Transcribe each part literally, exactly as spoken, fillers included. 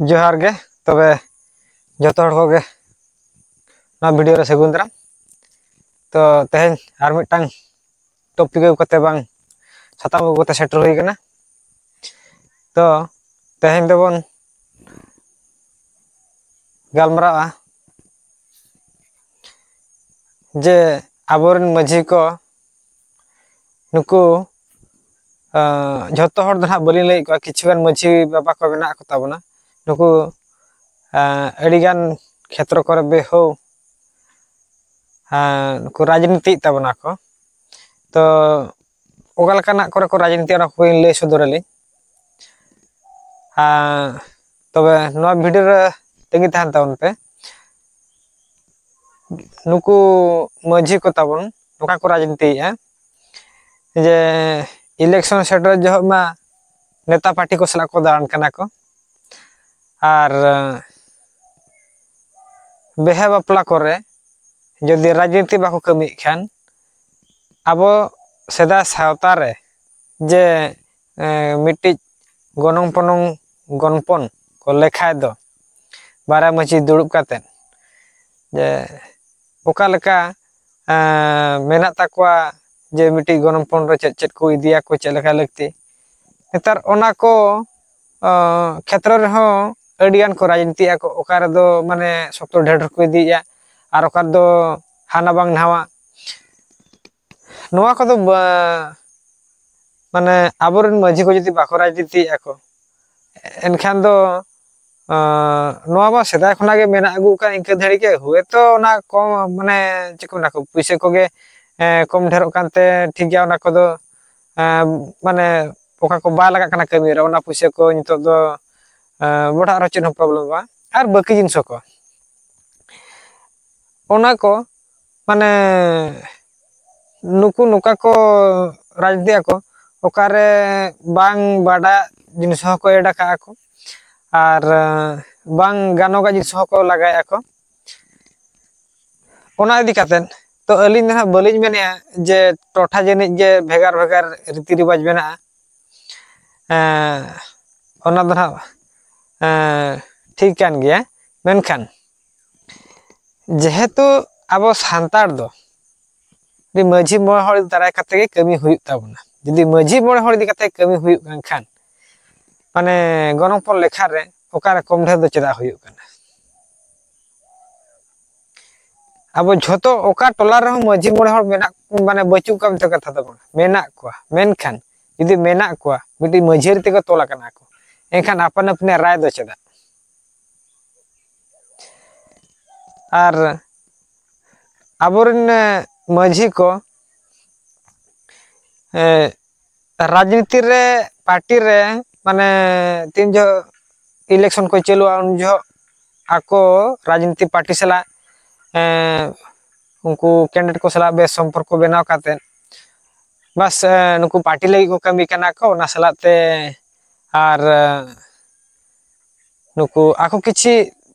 ᱡᱚᱦᱟᱨ ᱜᱮ᱾ ᱛᱚᱵᱮ ᱡᱚᱛᱚ ᱦᱚᱲ ᱠᱚᱜᱮ ᱱᱚᱣᱟ ᱵᱷᱤᱰᱤᱭᱳ ᱨᱮ ᱥᱟᱹᱜᱩᱱ ᱫᱟᱨᱟᱢ᱾ ᱛᱚ ᱛᱮᱦᱮᱧ ᱟᱨ ᱢᱤᱫᱴᱟᱝ ᱴᱚᱯᱤᱠ ᱟᱹᱜᱩ ᱠᱟᱛᱮ ᱵᱟᱝ ᱥᱟᱛᱟᱢ ᱟᱹᱜᱩ ᱠᱟᱛᱮ ᱥᱮᱴᱮᱨ ᱦᱩᱭ ᱟᱠᱟᱱᱟ᱾ ᱛᱚ ᱛᱮᱦᱮᱧ ᱫᱚᱵᱚᱱ ᱜᱟᱞᱢᱟᱨᱟᱜᱼᱟ ᱡᱮ ᱟᱵᱚᱨᱮᱱ ᱢᱟᱹᱡᱷᱤ ᱠᱚ ᱱᱩᱠᱩ ᱡᱷᱚᱛᱚ ᱦᱚᱲ ᱫᱚ ᱱᱟᱦᱟᱜ ᱵᱟᱹᱞᱤᱧ ᱞᱟᱹᱭᱮᱫ ᱠᱚᱣᱟ, ᱠᱤᱪᱷᱩ ᱜᱟᱱ ᱢᱟᱹᱡᱷᱤ ᱵᱟᱵᱟ ᱠᱚ ᱢᱮᱱᱟᱜ ᱠᱚ ᱛᱟᱵᱚᱱᱟ᱾ ᱱᱩᱠᱩ ᱟᱹᱰᱤᱜᱟᱱ ᱠᱷᱮᱛᱨᱚ ᱠᱚᱨᱮ ᱵᱮᱦᱳ ᱱᱩᱠᱩ ᱨᱟᱡᱽᱱᱤᱛᱤᱭᱮᱫ ᱛᱟᱵᱚᱱᱟ ᱠᱚ᱾ ᱛᱚ ᱚᱠᱟ ᱞᱮᱠᱟᱱᱟᱜ ᱠᱚᱨᱮ ᱠᱚ ᱨᱟᱡᱽᱱᱤᱛᱤ, ᱚᱱᱟ ᱠᱚᱧ ᱞᱟᱹᱭ ᱥᱚᱫᱚᱨ ᱟᱹᱞᱤᱧ᱾ ᱛᱚᱵᱮ ᱱᱚᱣᱟ ᱵᱷᱤᱰᱤᱭᱳ ᱨᱮ ᱛᱟᱺᱜᱤ ᱛᱟᱦᱮᱱ ᱛᱟᱵᱚᱱ ᱯᱮ᱾ ᱱᱩᱠᱩ ᱢᱟᱹᱡᱷᱤ ᱠᱚ ᱛᱟᱵᱚᱱ ᱱᱚᱝᱠᱟ ᱠᱚ ᱨᱟᱡᱽᱱᱤᱛᱤᱭᱮᱫᱼᱟ ᱡᱮ ᱤᱞᱮᱠᱥᱚᱱ ᱥᱮᱴᱮᱨ ᱡᱚᱦᱚᱜ ᱢᱟ ᱱᱮᱛᱟ ᱯᱟᱨᱴᱤ ᱠᱚ ᱥᱟᱞᱟᱜ ᱠᱚ ᱫᱟᱬᱟᱱ ᱠᱟᱱᱟ ᱠᱚ, ᱟᱨ ᱵᱤᱦᱟᱹ ᱵᱟᱯᱞᱟ ᱠᱚᱨᱮ ᱡᱩᱫᱤ ᱨᱟᱡᱽᱱᱤᱛᱤ ᱵᱟᱠᱚ ᱠᱟᱹᱢᱤᱭᱮᱫ ᱠᱷᱟᱱ, ᱟᱵᱚ ᱥᱮᱫᱟᱭ ᱥᱟᱶᱛᱟ ᱨᱮ ᱡᱮ ᱢᱤᱫᱴᱤᱡ ᱜᱚᱱᱚᱝ ᱯᱚᱱᱚᱝ ᱜᱚᱱᱯᱚᱱ ᱠᱚ ᱞᱮᱠᱷᱟᱭ ᱫᱚ, ᱵᱟᱨᱭᱟ ᱢᱟᱹᱡᱷᱤ ᱫᱩᱲᱩᱵ ᱠᱟᱛᱮᱫ ᱡᱮ ᱚᱠᱟ ᱞᱮᱠᱟ ᱢᱮᱱᱟᱜ ᱛᱟᱠᱚᱣᱟ, ᱡᱮ ᱢᱤᱫᱴᱤᱡ ᱜᱚᱱᱚᱝ ᱯᱚᱱ ᱨᱮ ᱪᱮᱫ ᱪᱮᱫ ᱠᱚ ᱤᱫᱤᱭᱟᱠᱚ, ᱪᱮᱫ ᱞᱮᱠᱟ ᱞᱟᱹᱠᱛᱤ᱾ ᱱᱮᱛᱟᱨ ᱚᱱᱟ ᱠᱚ ᱠᱷᱮᱛᱨᱚ ᱨᱮᱦᱚᱸ ᱟᱹᱰᱤᱜᱟᱱ ᱠᱚ ᱨᱟᱡᱽᱱᱤᱛᱤᱭᱮᱫᱼᱟ ᱠᱚ᱾ ᱚᱠᱟ ᱨᱮᱫᱚ ᱢᱟᱱᱮ ᱥᱚᱠᱛᱚ ᱰᱷᱮᱨ ᱰᱷᱮᱨ ᱠᱚ ᱤᱫᱤᱭᱮᱫᱼᱟ, ᱟᱨ ᱚᱠᱟ ᱨᱮᱫᱚ ᱦᱟᱱᱟ ᱵᱟᱝ ᱱᱟᱣᱟ᱾ ᱱᱚᱣᱟ ᱠᱚᱫᱚ ᱢᱟᱱᱮ ᱟᱵᱚᱨᱮᱱ ᱢᱟᱹᱡᱷᱤ ᱠᱚ ᱡᱩᱫᱤ ᱵᱟᱠᱚ ᱨᱟᱡᱽᱱᱤᱛᱤᱭᱮᱫᱼᱟ ᱠᱚ, ᱮᱱᱠᱷᱟᱱ ᱫᱚ ᱱᱚᱣᱟ ᱢᱟ ᱥᱮᱫᱟᱭ ᱠᱷᱚᱱᱟᱜ ᱜᱮ ᱢᱮᱱᱟᱜ ᱟᱹᱜᱩ ᱟᱠᱟᱱ ᱤᱱᱠᱟᱹ ᱫᱷᱟᱹᱨᱤᱡ ᱜᱮ᱾ ᱦᱳᱭᱛᱳ ᱚᱱᱟ ᱠᱚᱢ, ᱢᱟᱱᱮ ᱪᱮᱫ ᱠᱚ ᱢᱮᱱᱟ ᱠᱚ, ᱯᱩᱭᱥᱟᱹ ᱠᱚᱜᱮ ᱠᱚᱢ ᱰᱷᱮᱨᱚᱜ ᱠᱟᱱᱛᱮ ᱴᱷᱤᱠ ᱜᱮᱭᱟ, ᱚᱱᱟ ᱠᱚᱫᱚ ᱢᱟᱱᱮ ᱚᱠᱟ ᱠᱚ ᱵᱟᱭ ᱞᱟᱜᱟᱜ ᱠᱟᱱᱟ ᱠᱟᱹᱢᱤ ᱨᱮ, ᱚᱱᱟ ᱯᱩᱭᱥᱟᱹ ᱠᱚ ᱱᱤᱛᱚᱜ ᱫᱚ ᱵᱚᱰᱟᱜ ᱨᱮᱦᱚᱸ ᱪᱮᱫ ᱦᱚᱸ ᱯᱨᱚᱵᱞᱮᱢ ᱵᱟᱝ᱾ ᱟᱨ ᱵᱟᱹᱠᱤ ᱡᱤᱱᱤᱥ ᱠᱚ, ᱚᱱᱟ ᱠᱚ ᱢᱟᱱᱮ ᱱᱩᱠᱩ ᱱᱚᱝᱠᱟ ᱠᱚ ᱨᱟᱡᱽᱱᱤᱛᱤ ᱟᱠᱚ, ᱚᱠᱟᱨᱮ ᱵᱟᱝ ᱵᱟᱰᱟᱭ ᱡᱤᱱᱤᱥ ᱦᱚᱸᱠᱚ ᱮᱰ ᱟᱠᱟᱫᱼᱟ ᱠᱚ, ᱟᱨ ᱵᱟᱝ ᱜᱟᱱᱚᱜᱟᱜ ᱡᱤᱱᱤᱥ ᱦᱚᱸᱠᱚ ᱞᱟᱜᱟᱭᱮᱫᱼᱟ ᱠᱚ᱾ ᱚᱱᱟ ᱤᱫᱤ ᱠᱟᱛᱮᱫ ᱛᱚ ᱟᱹᱞᱤᱧ ᱫᱚ ᱱᱟᱦᱟᱜ ᱵᱟᱹᱞᱤᱧ ᱢᱮᱱᱮᱫᱼᱟ ᱡᱮ ᱴᱚᱴᱷᱟ ᱡᱟᱹᱱᱤᱡ ᱜᱮ ᱵᱷᱮᱜᱟᱨ ᱵᱷᱮᱜᱟᱨ ᱨᱤᱛᱤ ᱨᱮᱣᱟᱡᱽ ᱢᱮᱱᱟᱜᱼᱟ᱾ ᱚᱱᱟ ᱫᱚ ᱱᱟᱦᱟᱜ ᱮᱸ, ᱴᱷᱤᱠ ᱠᱟᱱ ᱜᱮᱭᱟ᱾ ᱢᱮᱱᱠᱷᱟᱱ ᱡᱮᱦᱮᱛᱩ ᱟᱵᱚ ᱥᱟᱱᱛᱟᱲ ᱫᱚ ᱢᱟᱹᱡᱷᱤ ᱢᱚᱬᱮ ᱦᱚᱲ ᱫᱟᱨᱟᱭ ᱠᱟᱛᱮ ᱜᱮ ᱠᱟᱹᱢᱤ ᱦᱩᱭᱩᱜ ᱛᱟᱵᱚᱱᱟ᱾ ᱡᱩᱫᱤ ᱢᱟᱹᱡᱷᱤ ᱢᱚᱬᱮ ᱦᱚᱲ ᱤᱫᱤ ᱠᱟᱛᱮ ᱠᱟᱹᱢᱤ ᱦᱩᱭᱩᱜ ᱠᱟᱱ ᱠᱷᱟᱱ, ᱢᱟᱱᱮ ᱜᱚᱱᱚᱝ ᱯᱚᱱ ᱞᱮᱠᱷᱟ ᱨᱮ ᱚᱠᱟᱨᱮ ᱠᱚᱢ ᱰᱷᱮᱨ ᱫᱚ ᱪᱮᱫᱟᱜ ᱦᱩᱭᱩᱜ ᱠᱟᱱᱟ? ᱟᱵᱚ ᱡᱷᱚᱛᱚ ᱚᱠᱟ ᱴᱚᱞᱟ ᱨᱮᱦᱚᱸ ᱢᱟᱹᱡᱷᱤ ᱢᱚᱬᱮ ᱦᱚᱲ ᱢᱮᱱᱟᱜ, ᱢᱟᱱᱮ ᱵᱟᱹᱪᱩᱜ ᱠᱚᱣᱟ ᱢᱮᱱᱛᱮ ᱠᱟᱛᱷᱟ ᱫᱚ ᱵᱟᱝ, ᱢᱮᱱᱟᱜ ᱠᱚᱣᱟ᱾ ᱢᱮᱱᱠᱷᱟᱱ ᱡᱩᱫᱤ ᱢᱮᱱᱟᱜ ᱠᱚᱣᱟ, ᱢᱤᱫᱴᱤᱡ ᱢᱟᱹᱡᱷᱤ ᱟᱹᱨᱤ ᱛᱮᱠᱚ ᱛᱚᱞ ᱟᱠᱟᱱᱟ ᱠᱚ, ᱮᱱᱠᱷᱟᱱ ᱟᱯᱟᱱ ᱟᱹᱯᱤᱱᱟᱜ ᱨᱟᱭ ᱫᱚ ᱪᱮᱫᱟᱜ? ᱟᱨ ᱟᱵᱚᱨᱮᱱ, ᱮ, ᱢᱟᱹᱡᱷᱤ ᱠᱚ, ᱮ, ᱨᱟᱡᱽᱱᱤᱛᱤ ᱨᱮ, ᱯᱟᱨᱴᱤ ᱨᱮ, ᱢᱟᱱᱮ ᱛᱤᱱ ᱡᱚᱦᱚᱜ ᱤᱞᱮᱠᱥᱚᱱ ᱠᱚ ᱪᱟᱹᱞᱩᱜᱼᱟ, ᱩᱱ ᱡᱚᱦᱚᱜ ᱟᱠᱚ ᱨᱟᱡᱽᱱᱤᱛᱤ ᱯᱟᱨᱴᱤ ᱥᱟᱞᱟᱜ, ᱮ, ᱩᱱᱠᱩ ᱠᱮᱱᱰᱤᱰᱮᱴ ᱠᱚ ᱥᱟᱞᱟᱜ ᱵᱮᱥ ᱥᱚᱢᱯᱚᱨᱠᱚ ᱵᱮᱱᱟᱣ ᱠᱟᱛᱮᱫ, ᱵᱟᱥ, ᱮ, ᱱᱩᱠᱩ ᱯᱟᱨᱴᱤ ᱞᱟᱹᱜᱤᱫ ᱠᱚ ᱠᱟᱹᱢᱤ ᱠᱟᱱᱟ ᱠᱚ, ᱚᱱᱟ ᱥᱟᱞᱟᱜ ᱛᱮ ᱟᱨ, ᱮ, ᱱᱩᱠᱩ ᱟᱠᱚ ᱠᱤᱪᱷᱤ,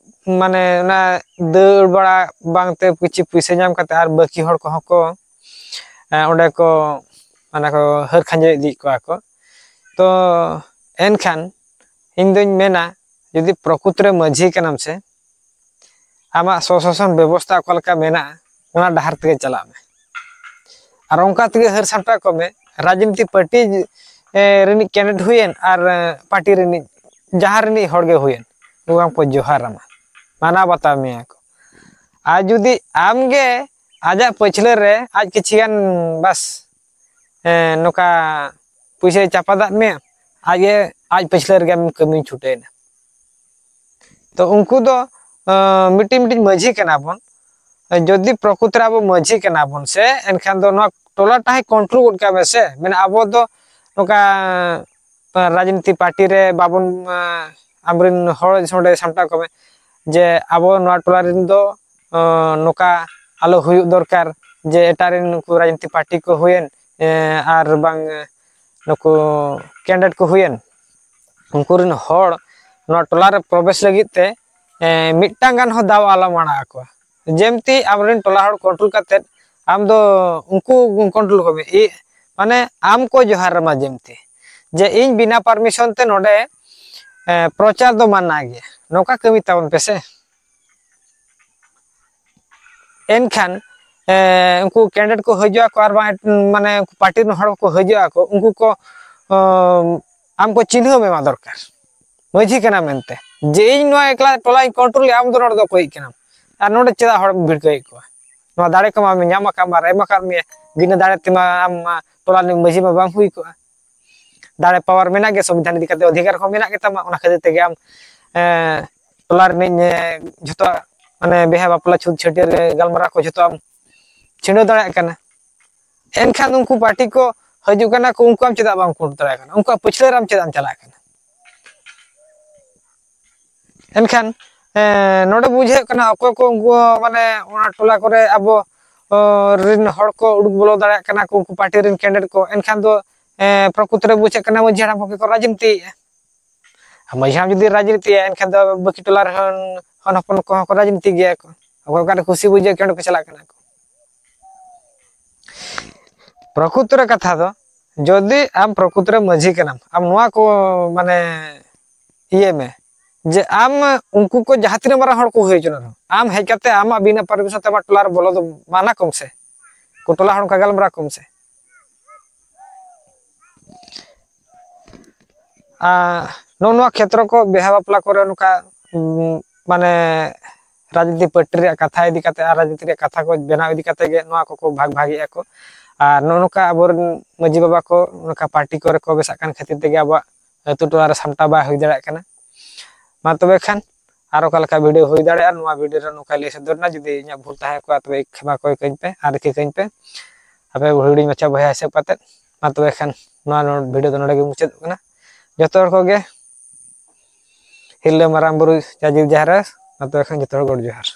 ᱢᱟᱱᱮ ᱚᱱᱟ ᱫᱟᱹᱲ ᱵᱟᱲᱟ ᱵᱟᱝᱛᱮ ᱠᱤᱪᱷᱤ ᱯᱩᱭᱥᱟᱹ ᱧᱟᱢ ᱠᱟᱛᱮ ᱟᱨ ᱵᱟᱹᱠᱤ ᱦᱚᱲ ᱠᱚᱦᱚᱸ ᱠᱚ, ᱮ, ᱚᱸᱰᱮ ᱠᱚ, ᱢᱟᱱᱮ ᱠᱚ ᱦᱟᱹᱨ ᱠᱷᱟᱸᱡᱚ ᱤᱫᱤᱭᱮᱫ ᱠᱚᱣᱟ ᱠᱚ᱾ ᱛᱚ ᱮᱱᱠᱷᱟᱱ ᱤᱧ ᱫᱩᱧ ᱢᱮᱱᱟ, ᱡᱩᱫᱤ ᱯᱨᱚᱠᱩᱛ ᱨᱮ ᱢᱟᱹᱡᱷᱤ ᱠᱟᱱᱟᱢ ᱥᱮ, ᱟᱢᱟᱜ ᱥᱚᱥᱟᱥᱚᱱ ᱵᱮᱵᱚᱥᱛᱷᱟ ᱚᱠᱟ ᱞᱮᱠᱟ ᱢᱮᱱᱟᱜᱼᱟ, ᱚᱱᱟ ᱰᱟᱦᱟᱨ ᱛᱮᱜᱮ ᱪᱟᱞᱟᱜ ᱢᱮ᱾ ᱟᱨ ᱚᱱᱠᱟ ᱛᱮᱜᱮ ᱦᱟᱹᱨ ᱥᱟᱢᱴᱟᱣ ᱠᱚᱜ ᱢᱮ᱾ ᱨᱟᱡᱽᱱᱤᱛᱤ ᱯᱟᱨᱴᱤ, ᱮ, ᱨᱤᱱᱤᱡ ᱠᱮᱱᱰᱤᱰᱮᱴ ᱦᱩᱭᱮᱱ ᱟᱨ, ᱮ, ᱯᱟᱨᱴᱤ ᱨᱤᱱᱤᱡ ᱡᱟᱦᱟᱸ ᱨᱤᱱᱤᱡ ᱦᱚᱲ ᱜᱮ ᱦᱩᱭᱮᱱ, ᱩᱱᱠᱩ ᱠᱚ ᱡᱚᱦᱟᱨ ᱟᱢᱟ, ᱢᱟᱱᱟᱣ ᱵᱟᱛᱟᱣ ᱢᱮᱭᱟ ᱠᱚ᱾ ᱟᱨ ᱡᱩᱫᱤ ᱟᱢ ᱜᱮ ᱟᱡᱟᱜ ᱯᱟᱹᱪᱷᱞᱟᱹ ᱨᱮ ᱟᱡ ᱠᱤᱪᱷᱤ ᱜᱟᱱ ᱵᱟᱥ, ᱮ, ᱱᱚᱝᱠᱟ ᱯᱩᱭᱥᱟᱹᱭ ᱪᱟᱯᱟᱫᱟᱜ ᱢᱮᱭᱟ, ᱟᱡ ᱜᱮ ᱟᱡ ᱯᱟᱹᱪᱷᱞᱟᱹ ᱨᱮᱜᱮ ᱟᱢ ᱠᱟᱹᱢᱤ ᱪᱷᱩᱴᱟᱹᱣᱮᱱᱟ᱾ ᱛᱚ ᱩᱱᱠᱩ ᱫᱚ, ᱮ, ᱢᱤᱫᱴᱤᱡ ᱢᱤᱫᱴᱤᱡ ᱢᱟᱹᱡᱷᱤ ᱠᱟᱱᱟ ᱵᱚᱱ᱾ ᱡᱩᱫᱤ ᱯᱨᱚᱠᱩᱛ ᱨᱮ ᱟᱵᱚ ᱢᱟᱹᱡᱷᱤ ᱠᱟᱱᱟ ᱵᱚᱱ ᱥᱮ, ᱮᱱᱠᱷᱟᱱ ᱫᱚ ᱱᱚᱣᱟ ᱴᱚᱞᱟ ᱴᱟᱦᱤ ᱠᱚᱱᱴᱨᱳᱞ ᱜᱚᱫ ᱠᱟᱜ ᱢᱮ ᱥᱮ᱾ ᱢᱟᱱᱮ ᱟᱵᱚ ᱫᱚ ᱱᱚᱝᱠᱟ, ᱮ, ᱨᱟᱡᱽᱱᱤᱛᱤ ᱯᱟᱨᱴᱤ ᱨᱮ ᱵᱟᱵᱚᱱ, ᱮ, ᱟᱢᱨᱮᱱ ᱦᱚᱲ ᱱᱚᱰᱮ ᱥᱟᱢᱴᱟᱣ ᱠᱚᱢᱮ ᱡᱮ ᱟᱵᱚ ᱱᱚᱣᱟ ᱴᱚᱞᱟ ᱨᱮᱱ ᱫᱚ, ᱮ, ᱱᱚᱝᱠᱟ ᱟᱞᱚ ᱦᱩᱭᱩᱜ ᱫᱚᱨᱠᱟᱨ ᱡᱮ ᱮᱴᱟᱜ ᱨᱮᱱ ᱱᱩᱠᱩ ᱨᱟᱡᱽᱱᱤᱛᱤ ᱯᱟᱨᱴᱤ ᱠᱚ ᱦᱩᱭᱮᱱ, ᱮ, ᱟᱨ ᱵᱟᱝ, ᱮ, ᱱᱩᱠᱩ ᱠᱮᱱᱰᱤᱰᱮᱴ ᱠᱚ ᱦᱩᱭᱮᱱ, ᱩᱱᱠᱩ ᱨᱮᱱ ᱦᱚᱲ ᱱᱚᱣᱟ ᱴᱚᱞᱟ ᱨᱮ ᱯᱨᱚᱵᱮᱥ ᱞᱟᱹᱜᱤᱫ ᱛᱮ, ᱮ, ᱢᱤᱫᱴᱟᱝ ᱜᱟᱱ ᱦᱚᱸ ᱫᱟᱣ ᱟᱞᱚᱢ ᱟᱲᱟᱜ ᱟᱠᱚᱣᱟ᱾ ᱡᱮᱢᱛᱤ ᱟᱢᱨᱮᱱ ᱴᱚᱞᱟ ᱦᱚᱲ ᱠᱚᱱᱴᱨᱳᱞ ᱠᱟᱛᱮᱫ ᱟᱢ ᱫᱚ ᱩᱱᱠᱩ ᱠᱚᱱᱴᱨᱳᱞ ᱠᱚᱢᱮ᱾ ᱤ-, ᱢᱟᱱᱮ ᱟᱢ ᱠᱚ ᱡᱚᱦᱟᱨ ᱟᱢᱟ ᱡᱮᱢᱛᱤ, ᱡᱮ ᱤᱧ ᱵᱤᱱᱟ ᱯᱟᱨᱢᱤᱥᱚᱱ ᱛᱮ ᱱᱚᱰᱮ, ᱯᱨᱚᱪᱟᱨ ᱫᱚ ᱢᱟᱱᱟ ᱜᱮᱭᱟ, ᱱᱚᱝᱠᱟ ᱠᱟᱹᱢᱤ ᱛᱟᱵᱚᱱ ᱯᱮᱥᱮ᱾ ᱮᱱᱠᱷᱟᱱ ᱩᱱᱠᱩ ᱠᱮᱱᱰᱤᱰᱮᱴ ᱠᱚ ᱦᱤᱡᱩᱜ ᱟᱠᱚ ᱟᱨ ᱵᱟᱝ ᱢᱟᱱᱮ ᱯᱟᱨᱴᱤ ᱨᱮᱱ ᱦᱚᱲ ᱠᱚ ᱦᱤᱡᱩᱜ ᱟᱠᱚ, ᱩᱱᱠᱩ ᱠᱚ ᱟᱢ ᱠᱚ ᱪᱤᱱᱦᱟᱹᱣ ᱮᱢᱟ ᱫᱚᱨᱠᱟᱨ, ᱢᱟᱹᱡᱷᱤ ᱠᱟᱱᱟ ᱢᱮᱱᱛᱮ, ᱡᱮ ᱤᱧ ᱱᱚᱣᱟ ᱮᱠᱞᱟ ᱴᱚᱞᱟᱧ ᱠᱚᱱᱴᱨᱳᱞᱮᱜᱼᱟ, ᱟᱢ ᱫᱚ ᱱᱚᱰᱮ ᱫᱚ ᱚᱠᱚᱭᱤᱡ ᱠᱟᱱᱟᱢ ᱟᱨ ᱱᱚᱰᱮ ᱪᱮᱫᱟᱜ ᱦᱚᱲᱮᱢ ᱵᱷᱤᱲᱠᱟᱹᱣᱮᱫ ᱠᱚᱣᱟ? ᱱᱚᱣᱟ ᱫᱟᱲᱮ ᱠᱚᱢᱟ ᱟᱢᱮ ᱧᱟᱢ ᱟᱠᱟᱫ ᱢᱟ ᱟᱨ ᱮᱢ ᱟᱠᱟᱫ ᱢᱮᱭᱟ, ᱵᱤᱱᱟᱹ ᱫᱟᱲᱮ ᱛᱮᱢᱟ ᱟᱢ ᱢᱟ ᱴᱚᱞᱟ ᱨᱤᱱᱤᱡ ᱢᱟᱹᱡᱷᱤ ᱢᱟ ᱵᱟᱝ ᱦᱩᱭ ᱠᱚᱜᱼᱟ᱾ ᱫᱟᱲᱮ ᱯᱟᱣᱟᱨ ᱢᱮᱱᱟᱜ ᱜᱮᱭᱟ, ᱥᱚᱝᱵᱤᱫᱷᱟᱱ ᱤᱫᱤ ᱠᱟᱛᱮ ᱚᱫᱷᱤᱠᱟᱨ ᱦᱚᱸ ᱢᱮᱱᱟᱜ ᱜᱮᱛᱟᱢᱟ, ᱚᱱᱟ ᱠᱷᱟᱹᱛᱤᱨ ᱛᱮᱜᱮ ᱟᱢ ᱴᱚᱞᱟ ᱨᱤᱱᱤᱡ ᱡᱷᱚᱛᱚ ᱢᱟᱱᱮ ᱵᱤᱦᱟᱹ ᱵᱟᱯᱞᱟ ᱪᱷᱩᱛ ᱪᱷᱟᱹᱴᱭᱟᱹᱨ ᱜᱟᱞᱢᱟᱨᱟᱣ ᱠᱚ ᱡᱷᱚᱛᱚ ᱟᱢ ᱪᱷᱤᱰᱟᱹᱣ ᱫᱟᱲᱮᱭᱟᱜ ᱠᱟᱱᱟ᱾ ᱮᱱᱠᱷᱟᱱ ᱩᱱᱠᱩ ᱯᱟᱨᱴᱤ ᱠᱚ ᱦᱤᱡᱩᱜ ᱠᱟᱱᱟ ᱠᱚ, ᱩᱱᱠᱩ ᱟᱢ ᱪᱮᱫᱟᱜ ᱵᱟᱢ ᱠᱳᱨᱴ ᱫᱟᱲᱮᱭᱟᱜ ᱠᱟᱱᱟ? ᱩᱱᱠᱩᱣᱟᱜ ᱯᱟᱹᱪᱷᱞᱟᱹ ᱨᱮ ᱟᱢ ᱪᱮᱫᱟᱜ ᱮᱢ ᱪᱟᱞᱟᱜ ᱠᱟᱱᱟ? ᱮᱱᱠᱷᱟᱱ ᱱᱚᱰᱮ ᱵᱩᱡᱷᱟᱹᱜ ᱠᱟᱱᱟ ᱚᱠᱚᱭ ᱠᱚ ᱩᱱᱠᱩ ᱢᱟᱱᱮ ᱚᱱᱟ ᱴᱚᱞᱟ ᱠᱚᱨᱮ ᱟᱵᱚ ᱨᱮᱱ ᱦᱚᱲ ᱠᱚ ᱩᱰᱩᱠ ᱵᱚᱞᱚ ᱫᱟᱲᱮᱭᱟᱜ ᱠᱟᱱᱟ ᱠᱚ, ᱩᱱᱠᱩ ᱯᱟᱨᱴᱤ ᱨᱮᱱ ᱠᱮᱱᱰᱤᱰᱮᱴ ᱠᱚ᱾ ᱮᱱᱠᱷᱟᱱ ᱫᱚ ᱯᱨᱚᱠᱩᱛ ᱨᱮ ᱵᱩᱡᱷᱟᱹᱜ ᱠᱟᱱᱟ ᱢᱟᱹᱡᱷᱤ ᱦᱟᱲᱟᱢ ᱠᱚᱜᱮ ᱠᱚ ᱨᱟᱡᱽᱱᱤᱛᱤᱭᱮᱫᱼᱟ᱾ ᱟᱨ ᱢᱟᱹᱡᱷᱤ ᱦᱟᱲᱟᱢ ᱡᱩᱫᱤ ᱨᱟᱡᱽᱱᱤᱛᱤᱭᱟ, ᱮᱱᱠᱷᱟᱱ ᱫᱚ ᱵᱟᱹᱠᱤ ᱴᱚᱞᱟ ᱨᱮᱦᱚᱸ ᱦᱚᱱ ᱦᱚᱯᱚᱱ ᱠᱚᱦᱚᱸ ᱠᱚ ᱨᱟᱡᱽᱱᱤᱛᱤ ᱜᱮᱭᱟ ᱠᱚ᱾ ᱚᱠᱚᱭ ᱚᱠᱟᱨᱮ ᱠᱩᱥᱤ ᱵᱩᱡᱷᱟᱹᱜ ᱠᱮᱱᱰᱤᱰᱮᱴ ᱠᱚ ᱪᱟᱞᱟᱜ ᱠᱟᱱᱟ ᱠᱚ᱾ ᱯᱨᱚᱠᱩᱛ ᱨᱮ ᱠᱟᱛᱷᱟ ᱫᱚ, ᱡᱩᱫᱤ ᱟᱢ ᱯᱨᱚᱠᱩᱛ ᱨᱮ ᱢᱟᱹᱡᱷᱤ ᱠᱟᱱᱟᱢ, ᱟᱢ ᱱᱚᱣᱟ ᱠᱚ ᱢᱟᱱᱮ ᱤᱭᱟᱹᱭ ᱢᱮ, ᱡᱮ ᱟᱢ ᱩᱱᱠᱩ ᱠᱚ ᱡᱟᱦᱟᱸ ᱛᱤᱱᱟᱹᱜ ᱢᱟᱨᱟᱝ ᱦᱚᱲ ᱠᱚ ᱦᱩᱭ ᱦᱚᱪᱚᱱ ᱨᱮᱦᱚᱸ, ᱟᱢ ᱦᱮᱡ ᱠᱟᱛᱮ ᱟᱢᱟᱜ ᱵᱤᱱᱟᱹ ᱯᱟᱨᱢᱤᱥᱚᱱ ᱛᱮ ᱟᱢᱟᱜ ᱴᱚᱞᱟ ᱨᱮ ᱵᱚᱞᱚ ᱫᱚ ᱢᱟᱱᱟ ᱠᱚᱢ ᱥᱮ, ᱩᱱᱠᱩ ᱴᱚᱞᱟ ᱦᱚᱲ ᱚᱱᱠᱟ ᱜᱟᱞᱢᱟᱨᱟᱣ ᱠᱚᱢ ᱥᱮ᱾ ᱟᱨ ᱱᱚᱜᱼᱚ ᱱᱚᱣᱟ ᱠᱷᱮᱛᱨᱚ ᱠᱚ ᱵᱤᱦᱟᱹ ᱵᱟᱯᱞᱟ ᱠᱚᱨᱮ ᱱᱚᱝᱠᱟ ᱩᱸ, ᱢᱟᱱᱮ ᱨᱟᱡᱽᱱᱤᱛᱤ ᱯᱟᱹᱨᱴᱤ ᱨᱮᱭᱟᱜ ᱠᱟᱛᱷᱟ ᱤᱫᱤ ᱠᱟᱛᱮ ᱟᱨ ᱨᱟᱡᱽᱱᱤᱛᱤ ᱨᱮᱭᱟᱜ ᱠᱟᱛᱷᱟ ᱠᱚ ᱵᱮᱱᱟᱣ ᱤᱫᱤ ᱠᱟᱛᱮ ᱜᱮ ᱱᱚᱣᱟ ᱠᱚᱠᱚ ᱵᱷᱟᱜᱽ ᱵᱷᱟᱜᱽ ᱮᱜᱼᱟ ᱠᱚ᱾ ᱟᱨ ᱱᱚᱜᱼᱚ ᱱᱚᱝᱠᱟ ᱟᱵᱚᱨᱮᱱ ᱢᱟᱹᱡᱷᱤ ᱵᱟᱵᱟ ᱠᱚ ᱱᱚᱝᱠᱟ ᱯᱟᱨᱴᱤ ᱠᱚᱨᱮ ᱠᱚ ᱢᱮᱥᱟᱜ ᱠᱟᱱ ᱠᱷᱟᱹᱛᱤᱨ ᱛᱮᱜᱮ ᱟᱵᱚᱣᱟᱜ ᱟᱹᱛᱩ ᱴᱚᱞᱟ ᱨᱮ ᱥᱟᱢᱴᱟᱣ ᱵᱟᱭ ᱦᱩᱭ ᱫᱟᱲᱮᱭᱟᱜ ᱠᱟᱱᱟ᱾ ᱢᱟ ᱛᱚᱵᱮ ᱠᱷᱟᱱ ᱟᱨ ᱚᱠᱟ ᱞᱮᱠᱟ ᱵᱷᱤᱰᱤᱭᱳ ᱦᱩᱭ ᱫᱟᱲᱮᱭᱟᱜᱼᱟ, ᱱᱚᱣᱟ ᱵᱷᱤᱰᱤᱭᱳ ᱨᱮ ᱱᱚᱝᱠᱟ ᱞᱟᱹᱭ ᱥᱚᱫᱚᱨ ᱮᱱᱟ᱾ ᱡᱩᱫᱤ ᱤᱧᱟᱹᱜ ᱵᱷᱩᱞ ᱛᱟᱦᱮᱸ ᱠᱚᱜᱼᱟ, ᱛᱚᱵᱮ ᱠᱷᱮᱢᱟ ᱠᱚ ᱠᱟᱹᱧ ᱯᱮ ᱟᱨ ᱤᱠᱟᱹ ᱠᱟᱹᱧ ᱯᱮ, ᱟᱯᱮ ᱦᱩᱰᱤᱧ ᱢᱟᱪᱷᱟ ᱵᱚᱭᱦᱟ ᱦᱤᱥᱟᱹᱵ ᱠᱟᱛᱮ᱾ ᱢᱟ ᱛᱚᱵᱮ ᱠᱷᱟᱱ ᱱᱚᱣᱟ ᱵᱷᱤᱰᱤᱭᱳ ᱫᱚ ᱱᱚᱰᱮ ᱜᱮ ᱢᱩᱪᱟᱹᱫᱚᱜ ᱠᱟᱱᱟ᱾ ᱡᱚᱛᱚ ᱦᱚᱲ ᱠᱚᱜᱮ ᱦᱤᱨᱞᱟᱹ ᱢᱟᱨᱟᱝ ᱵᱩᱨᱩ ᱡᱟᱡᱤᱨ ᱡᱟᱦᱮᱨ ᱟᱭᱳ, ᱢᱟ ᱛᱚᱵᱮ ᱠᱷᱟᱱ ᱡᱚᱛᱚ ᱦᱚᱲ ᱜᱚᱰ ᱡᱚᱦᱟᱨ᱾